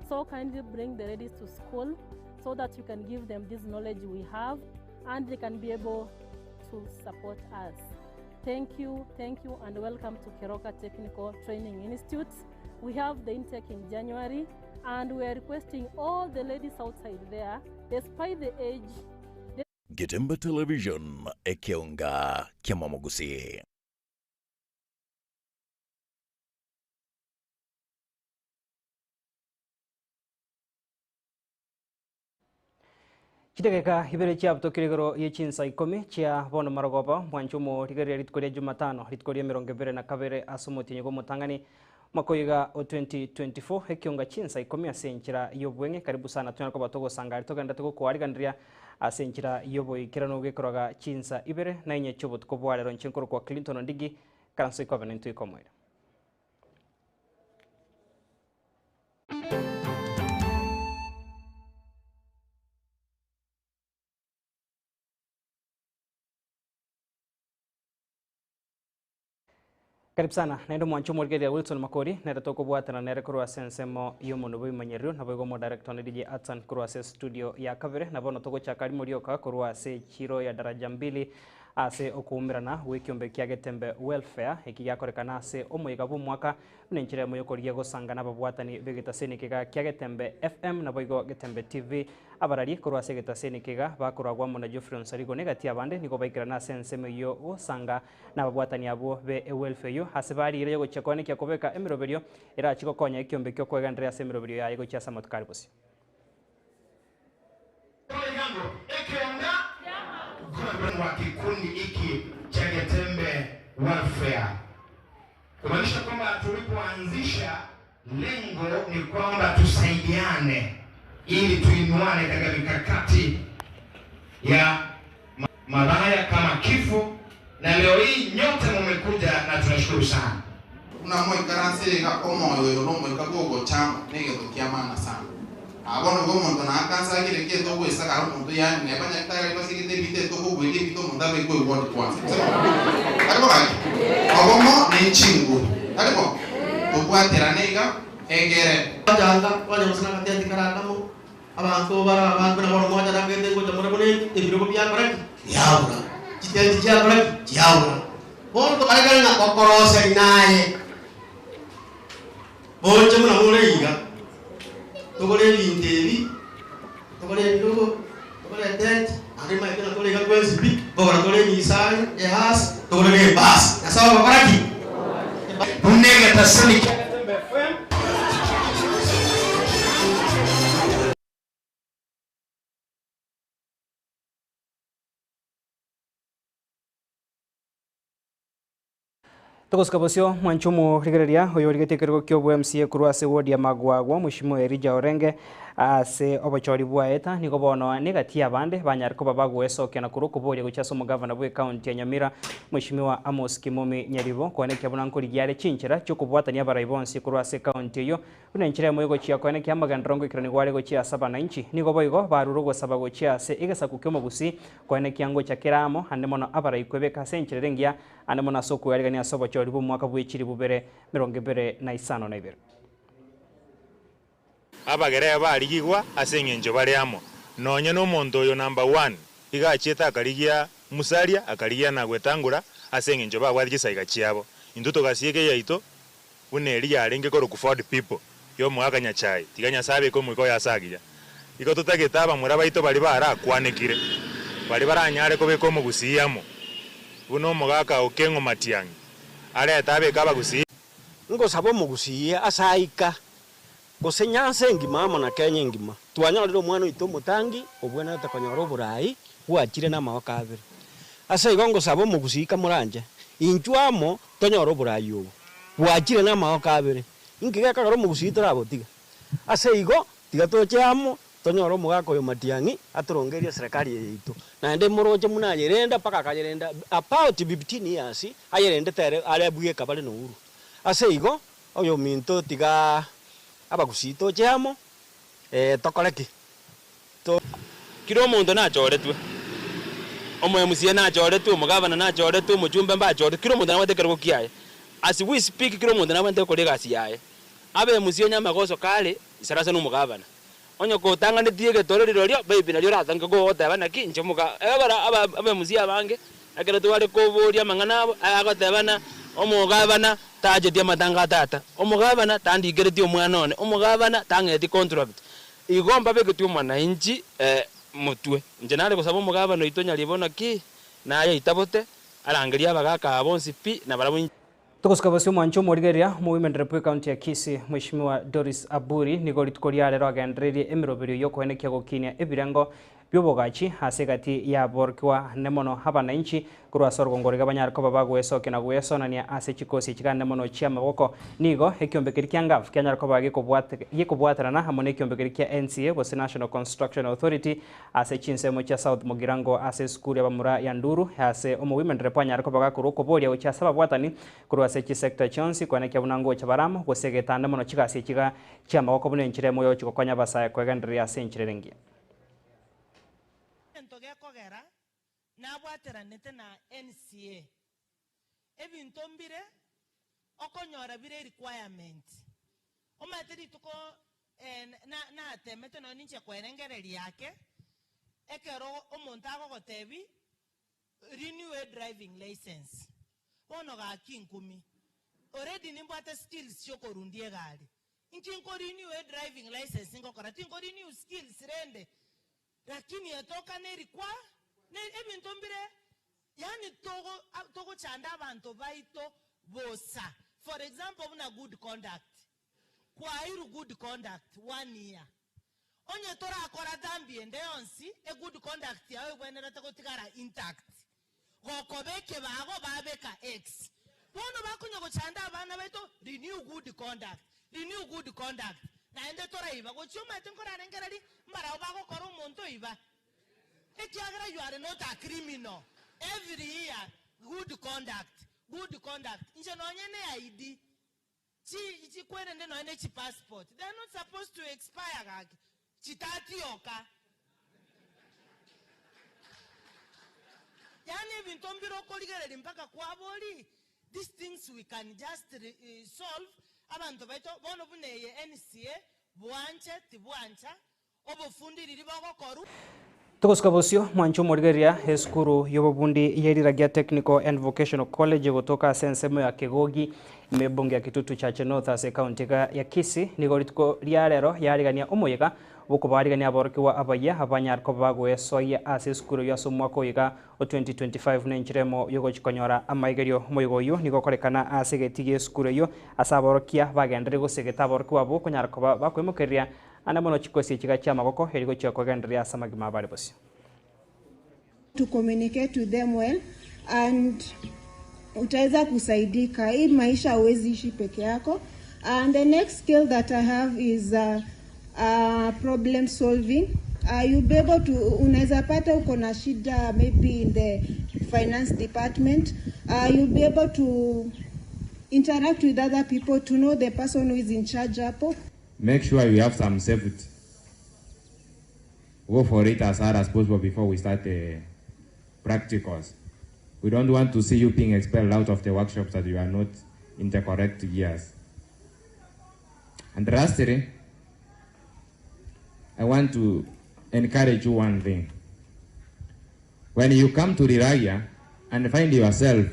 So kindly bring the ladies to school so that you can give them this knowledge we have and they can be able to support us. Thank you, thank you, and welcome to Keroka Technical Training Institute. We have the intake in January, and we are requesting all the ladies outside there, despite the age, Getembe Television, ekeonga ki'amamogusii. Chidakika ibere chiabutokire igoro ye chinsa ikomi chia bono marogoba mwanche omorigereria rituko ria Jumatano rituko ria emerongo ebere na kabere ase omotienyi bw'omotang'ani mwaka oiga o 2024 ekionga chinsa ikomi ase enchera y'obweng'e karibu sana tonyare koba togosanga aria togenderete gokoariganeria ase enchera y'oboikeranu gekoroga chinsa ibere na inye chi'obotuko bwa rero inche nkorokwa Clinton Ondigi karanso ikobe naintwe ikomoira. Karibu sana naende omwancho omorigereria Wilson Makori nere tokobwatana nere korwa ase ensemo y'omonwe bw'ebimanyererio naboigo omodirector one DJ Atsan korwa ase studio ya kabere na bono togochaka rimo rioka korwa ase echiro ya Daraja Mbili ase okoumerana gw'ekiombe kia Getembe Welfare eki giakorekana ase omoyega bw'omwaka Buna enchera eyemo y'okorigia gosanga nababwatani b'egetaseni ekega kia Getembe FM naboigo Getembe TV. Abarari korwa ase egetaseni ekega bakoragwa amo na Geoffrey Onsarigo na egati y'abande nigo baikerana ase ensemo eyio gosanga nababwatani abwo be ewelfare eyio ase bariire yogochia koenekia kobeka emeroberio erachie gokonya ekiombe ki'okwegendereria ase emeroberio yaye gochia ase amatuko are bosio. Wa kikundi hiki cha Getembe Welfare, kumaanisha kwamba tulipoanzisha lengo ni kwamba tusaidiane ili tuinuane katika mikakati ya mabaya kama kifo, na leo hii nyote mumekuja na tunashukuru sana. Buna moikaranse iga omoyo oyo nomoika bw'ogochama negento kia maana sana. Aa bono igo omonto naakansa agire egento ogwesagara omonto yaani neba nyagetari aria basigete ebinto etokogweria ebinto omonto abekwe eward kwanza. Gose bono? Tari bo gaki? Obomo ne chinguru. Tari bo? Tobwaterane iga egere. Twachanga, twanya gose nagatenti kare akamo, abanto bare abange buna bono mwacha nagete ngocha more buna ebirogo biakora ki? Biabura. Chitenti chiakora ki? Chiabura. Bono tokarekana ng'a gokoroseria naye. Bonche buna more iga, togore ebinto ebi, togore ebirogo, togore etenti, naende nimanyete ng'a tore iga twensi pi, nkogora tore emisani, ehasi, togore na ebasi. Nyasae ogokora ki? Buna egetasani kia Getembe FM. Togosika bosio mwanche omorigereria oyorigetie ekerogo kia obo MCA korwa ase ward ya Magwagwa Mweshimiwa Elijah Orenge ase obochori bwaeta nigo bono negati y'abande banyare koba bagoesokia na korwa okoboria gochia ase omogavana bwe county ya Nyamira Mweshimiwa Amos Kimomi Nyaribo koenekia buna nkorigia are chinchera chiokobwatania abarai bonsi korwa ase county eyio Buna enchera emo egochia koenekia amagenderero ngoikeranigwa are gochia ase abananchi, nigo boigo barure ogosaba gochia ase egesaku ki'omogusii, koenekia ngocha kera amo, ande mono abarai kwebeka ase enchera ere engiya, ande mono ase okwearigania ase obochori bw'omwaka bwe chilifu bibere merongo ebere na isano na ibere. Abagere barigigwa ase engencho bare amo. Nonye nomonto oyo number one iga achiete akarigia Musalia akarigia na gwetangura ase engencho babwate chisaiga chiabo. Intwe togasieka eyaito buna eria yarenge korokwa Ford People y'omogaka Nyachae, tiga Nyasae abeke omoika oye ase agiya. Igo totagete abamura baito baria barakwanekire, baria baranyare kobeka omogusii amo, buna omogaka Okeng'o Matiang'i arete abeke abagusii. Ngosaba omogusii ase aika, gose nyansa engima amo na Kenya engima, twanyorire omwana oito omotangi obwenerete konyora oborai bwachire namagoko abere. Ase igo ngosaba omogusii kamoranche, inchwe amo Tonyore oborai obo bwachire namagoko abere, inki gekogera omogusii torabotiga? Ase igo, tiga toche amo, tonyore omogaka oyo Matiang'i atorongerie eserekari eye yaito, naende moroche buna ayerenda mpaka akayerenda about 15 years ayerendete ere are bweka bare na Uhuru. Ase igo, oyominto tiga abagusii toche amo, tokore ki? To. Kera omonto nachoretwe, omo-MCA nachoretwe, omogavana nachoretwe, omochumbe mbachoretwe, kera omonto nabwate ekerogo kiaye. As we speak kera omonto nabwate gokora egasi yaye. Abe MCA onye amagoso kare, isarasa na omogavana. Onye kotang'anetie egetoro rirorio, maybe nario oratange goteba naki inche omoga ekero aba aba MC abange, ekero tware koboria amang'ana abo, agoteba ng'a omogavana tacheti amatanga a tata, omogavana tandikereti omwana one, omogavana tang'eti contract. Igo mbabeketi omwananchi motwe. Inche nare gosaba omogavana oito Nyaribo naki, naye aitabote, arangerie abagaka aba bonsi pi, nabarabwo inche. Togosuka bosio omwancho omorigereria omowomenrep bw'ecounty ya Kisii Mweshimiwa Doris Aburi nigo rituko ria rero agendererie emeroberio y'okoenekia gokinia ebirengo bi'obogachi ase egati y'aborokigwa ane mono abanainchi korwa ase orogongo riga banyare koba bagoesokia na goesonania ase chikosi echi gane mono chi'amaboko. Nigo ekiombe keria kia Ngaf kianyare koba gekobwaterana amo nekiombe keria kia NCA gose National Construction Authority Ase chinsemo chia South Mugirango ase esukuru y'abamura ya Nduru ase omowomenrep anyare koba gakorwa okoboria gochia ase ababwatani korwa ase chisector chionsi koenekia buna ngocha bare amo gose egetanda mono chigasi echiga chiamagoko buna enchera emo yogochia gokonya abasae kwegendereria ase enchera ere engiya. Egento gekogera nabwateranete na NCA, ebinto mbire okonyora bire requirement. Omanyete rituko natemete nonya ninche kwerengereria ake, ekero omonto agogotebi renew a driving licence, bono gaki nkumi, already nimbwate skills chiokorundia egari, inki nko renew a driving licence ngokora? Tinko renew skills rende, Lakini etoka nerikwa, ne ebinto mbire, yaani togo togochanda abanto baito bosa. For example buna good conduct, kwairwe good conduct one year, onye torakora dhambi ende yonsi, e good conduct yao egwenerete gotigara intact. Gokoba ekebago babeka X. Bono bakonya gochanda abana baito renew good conduct, renew good conduct naende toraiba gochia omanyete nkorarengereria mbarabwo bagokora omonto oiba ekiagera you are not a criminal every year good conduct, good conduct inche nonye ne ID chi chikwerende nonye ne chipassport they are not supposed to expire gaki chitatioka. Yaani ebinto mbire okorigereria mpaka kwaboria, these things we can just solve, abanto baito bono buna eye NCA, bwanche tibwancha, obofundi riria bogokorwa. Togosuka bosio, mwanche omorigereria esukuru y'obobundi ye Riragia Technical and Vocational College egotoka ase ensemo ya Kegogi ime ebunge ya Kitutu Chache North ase ekaunti ya Kisii nigo rituko ria rero yarigania omoyega bw'okobaarigania aborokigwa abayia abanyare koba bagoesoyia ase esukuru eyio ase omwaka oyo iga o 2025 nenchera emo yogochia konyora amaigerio. Omoyega oyio nigo okorekana ase egeti gi'esukuru eyio ase aborokia bagenderire gosegeta aborokigwa abwo konyara koba bakoimokereria ande mono chikosi echiga chi'amaboko erio gochia kogendereria ase amagima abo are bosio. To communicate with them well and utaweza kusaidika. Hii maisha huwezi ishi peke yako. And the next skill that I have is problem solving. You'll be able to, unaweza pata uko na shida maybe in the finance department. You'll be able to interact with other people to know the person who is in charge hapo. Make sure you have some safety. Go for it as hard as possible before we start the practicals. We don't want to see you being expelled out of the workshops that you are not in the correct gears. And lastly, I want to encourage you one thing. When you come to Riragia and find yourself,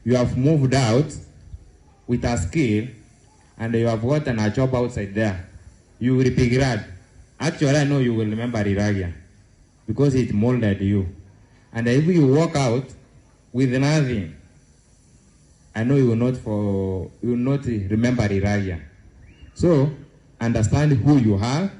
you have moved out with a skill and you have gotten a job outside there, you will be glad. Actually, I know you will remember Riragia because it molded you. And if you walk out with nothing, I know you will not for you will not remember Riragia. So understand who you are,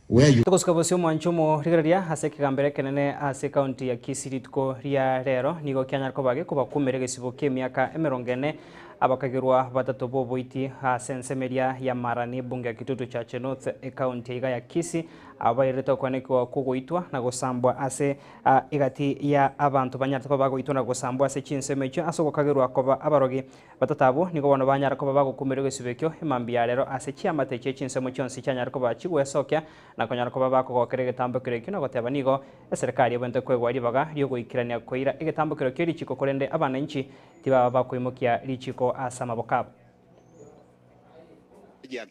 where you Togosuka bosio omwancho omorigereria ase ekegambero ekenene ase ekaunti ya Kisii rituko ria rero nigo kianyare koba gekobakumera egesibo ki'emiaka emerongo ene abakagerwa batato b'oboiti ase ensemo eria ya Marani ebunge ya Kitutu Chache North ekaunti iga ya Kisii abwo bairerete okwanekigwa kw'ogoitwa na gosambwa ase egati ya abanto banyarete koba bagoitwa na gosambwa ase chinsemo echio ase ogokagerwa koba abarogi Batato abwo nigo bono banyare koba bagokumerwa egesibo ekio emambia ya rero ase chiamate chie chinsemo chionsi chianyare koba chigwesokia na konyara koba bakogokera egetambokero ekio na goteba nigo eserekari ebwenerete koegwa ribaga riogoikerania koira egetambokero kie richiko korende abananchi tibaba bakoimokia richiko ase amaboko abo.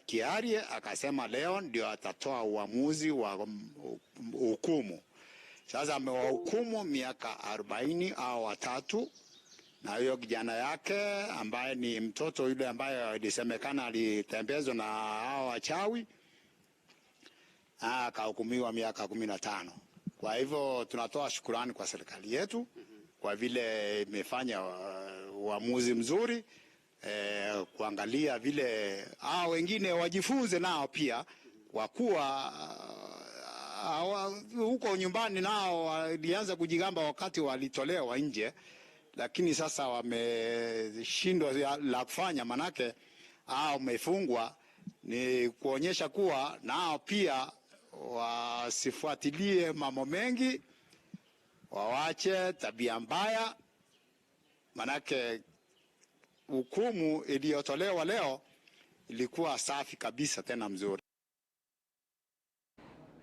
Kiarie akasema leo ndio atatoa uamuzi wa hukumu. Sasa amewahukumu miaka 40 au watatu, na huyo kijana yake ambaye ni mtoto yule ambaye ilisemekana alitembezwa na hao wachawi akahukumiwa miaka 15. Kwa hivyo tunatoa shukurani kwa serikali yetu kwa vile imefanya uamuzi mzuri kuangalia vile hao wengine wajifunze nao pia, kwa kuwa huko nyumbani nao walianza kujigamba wakati walitolewa nje, lakini sasa wameshindwa la kufanya, manake hao wamefungwa, ni kuonyesha kuwa nao pia wasifuatilie mambo mengi, wawache tabia mbaya, manake hukumu iliyotolewa leo ilikuwa safi kabisa tena mzuri.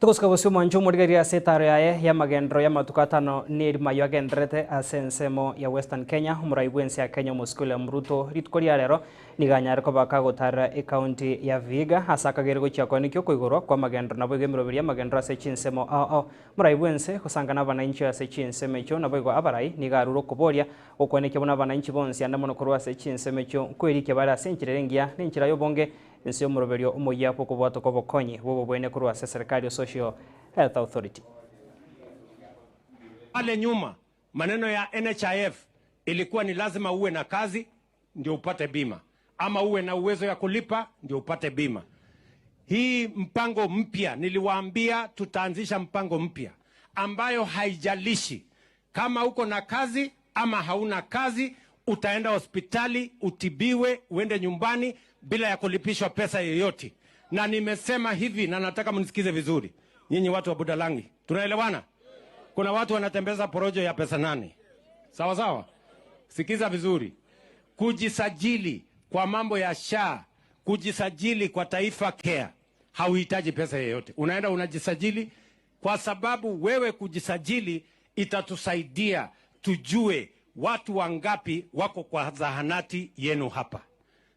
Togosika bosio mwancho omorigereria ase etaro yaye y'amagendero y'amatuko atano na erimo ayio agendererete ase ensemo ya Western Kenya, omorai bw'ense ya Kenya omosike William Ruto rituko ria rero nigo anyare koba kagotarera ecounty ya Vihiga ase akagere gochia koenekia okoigorwa kwa amagendero naboigo emeroberi y'amagendero ase chinsemo ao ao. Omorai bw'ense gosanga na abananchi ase chinsemo echio naboigo abarai nigo arure okoboria gokoenekia buna abananchi bonsi ande mono korwa ase chinsemo echio nkoerikia bare ase enchera ere engiya na enchera y'obonge Ense y'omoroberio omoyia bw'okobwatwa kw'obokonyi bw'obobwene korwa ase eserekari o Social Health Authority. Pale nyuma maneno ya NHIF ilikuwa ni lazima uwe na kazi ndio upate bima, ama uwe na uwezo ya kulipa ndio upate bima. Hii mpango mpya niliwaambia, tutaanzisha mpango mpya ambayo haijalishi kama uko na kazi ama hauna kazi, utaenda hospitali utibiwe, uende nyumbani bila ya kulipishwa pesa yoyote. Na nimesema hivi, na nataka mnisikize vizuri, nyinyi watu wa Budalangi, tunaelewana? Kuna watu wanatembeza porojo ya pesa nane, sawa sawa? Sikiza vizuri, kujisajili kwa mambo ya SHA, kujisajili kwa Taifa Care hauhitaji pesa yoyote. Unaenda unajisajili, kwa sababu wewe kujisajili itatusaidia tujue watu wangapi wako kwa zahanati yenu hapa,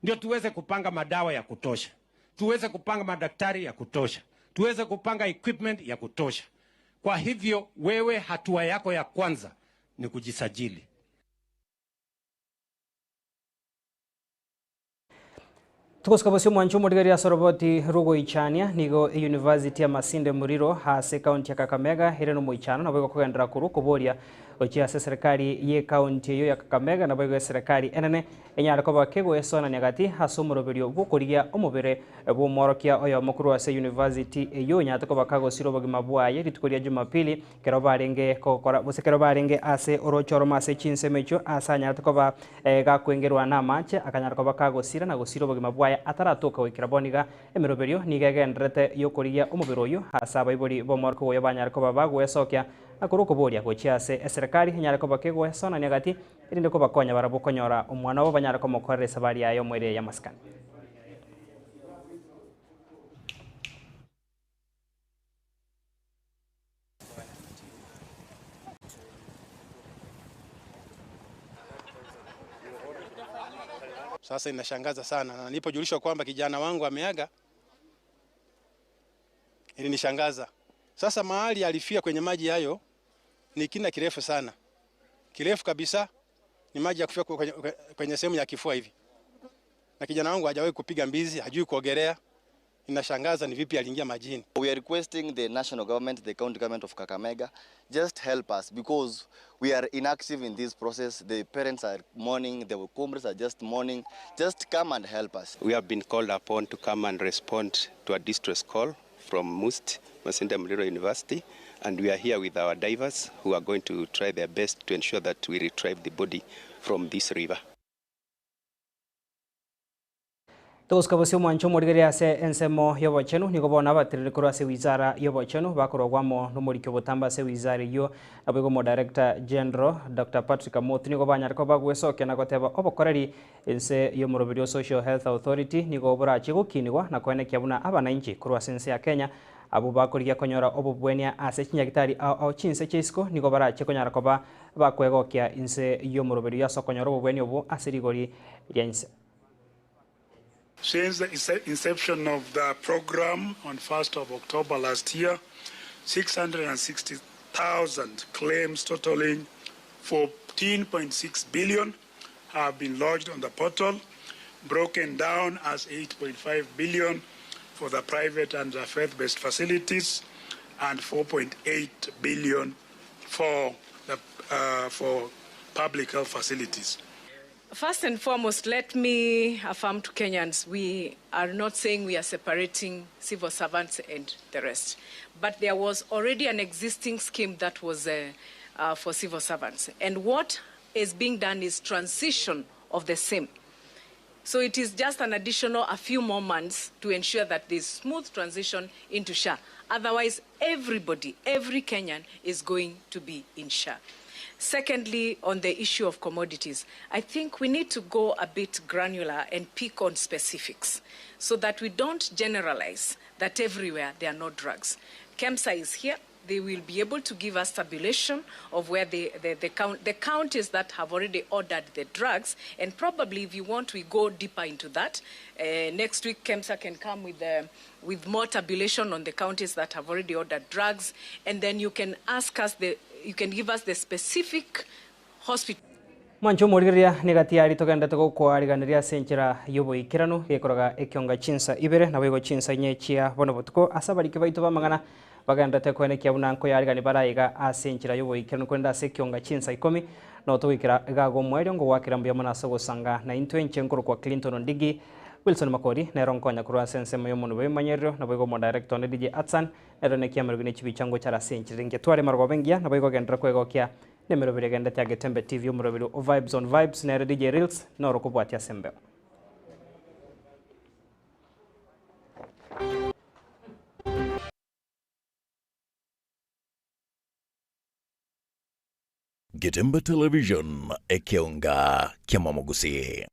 ndio tuweze kupanga madawa ya kutosha, tuweze kupanga madaktari ya kutosha, tuweze kupanga equipment ya kutosha. Kwa hivyo wewe, hatua yako ya kwanza ni kujisajili. Togosika bosio omwancho omorigereria ase oroboti rw'ogoichania nigo eyunivasiti ya Masinde Muliro ase ekaunti ya Kakamega ere nomoichano nabo egokogenderera korwa okoboria gochia ase eserekari ye ekaunti eyio ya Kakamega naboigo eserekari enene enyare koba kegoesonania gati ase omoroberio bw'okorigia omobere bw'omworokia oyomo korwa ase eyunivasiti eyio onyarete koba kagosira obogima bwaye rituko ria Jumapili kero barenge gokora gose kero barenge ase oroche oromo ase chinsemo echio ase anyarete koba Gakoengerwa namache, akanyara koba kagosira na gosira obogima bwaye ataratoka goikera bono iga. Emeroberio nigo egendererete y'okorigia omobere oyio ase abaibori b'omorokigwa oyo banyare koba bagwesokia na korwa okoboria gochia ase eserekari enyare koba kegwesonania gati erinde kobakonya barabwo konyora omwana obo banyare komokorera esabari yaye omoerio y'amasikani. Sasa inashangaza sana, na nilipojulishwa kwamba kijana wangu ameaga ilinishangaza. Sasa mahali alifia kwenye maji hayo ni kina kirefu sana, kirefu kabisa, ni maji ya kufia kwenye sehemu ya kifua hivi, na kijana wangu hajawahi kupiga mbizi, hajui kuogelea. Inashangaza ni vipi aliingia majini. We are requesting the national government, the county government of Kakamega, just help us because we are inactive in this process. The parents are mourning, the comrades are just mourning. Just come and help us. We have been called upon to come and respond to a distress call from MUST, Masinde Muliro University, and we are here with our divers who are going to try their best to ensure that we retrieve the body from this river. Togosika bosio omwancho omorigereria ase ensemo y'obochenu, nigo bono abatereri korwa ase wizara y'obochenu bakorogwa amo nomoriki obotambe ase wizara eyio, naboigo omodirector general Doctor Patrick Amoth nigo banyare koba bagwesokia na goteba obokoreri ense y'omoroberi o Social Health Authority nigo borachie gokinigwa na koenekia buna abananchi korwa ase ense ya Kenya abwo bakorigia konyora obobwenia ase chinyagitari ao ao chinse chia isiko nigo barachie konyara koba bakwegokia inse y'omoroberi ase okonyora obobwenia obwo ase rigori ria inse. Since the inception of the program on 1st of October last year, 660,000 claims totaling 14.6 billion have been lodged on the portal, broken down as 8.5 billion for the private and the faith-based facilities and 4.8 billion for the uh, for public health facilities. First and foremost, let me affirm to Kenyans we are not saying we are separating civil servants and the rest. But there was already an existing scheme that was uh, uh, for civil servants. And what is being done is transition of the same. So it is just an additional a few more months to ensure that there's smooth transition into SHA. Otherwise, everybody, every Kenyan is going to be in SHA. Secondly, on the issue of commodities, I think we need to go a bit granular and pick on specifics so that we don't generalize that everywhere there are no drugs. KEMSA is here. They will be able to give us tabulation of where the, the, the, count, the counties that have already ordered the drugs. And probably, if you want, we go deeper into that. Uh, next week, KEMSA can come with, the, with more tabulation on the counties that have already ordered drugs. And then you can ask us, the, you can give us the specific hospital. Mwanche omorigereria niga tiari togendete gokoariganeria ase enchera y'oboikeranu gekoroga ekionga chinsa ibere naboigo chinsa inye chia bono botuko ase abariki baito b'amang'ana bagendete koenekia buna nkoyarigani bare aiga ase enchera y'oboikeranu korende ase ekionga chinsa ikomi notogoikera iga iga omoerio ngogoakera mbuya mono ase ogosanga naintwe inche nkorokwa Clinton Ondigi Wilson Makori nero nkonya korwa ase ensemo y'omonwe bw'emanyerero naboigo omodirector one DJ Atsan nero nekiamererwa ne chibicha ngochara ase enchera engiya tware marogoba engiya naboigo ogenderera kwegokia Nemeroberi egendete ya Getembe TV omoroberi o Vibes on Vibes nere DJ Reels noro okobwatia ase embeo. Getembe Television, ekeonga kiamamogusii.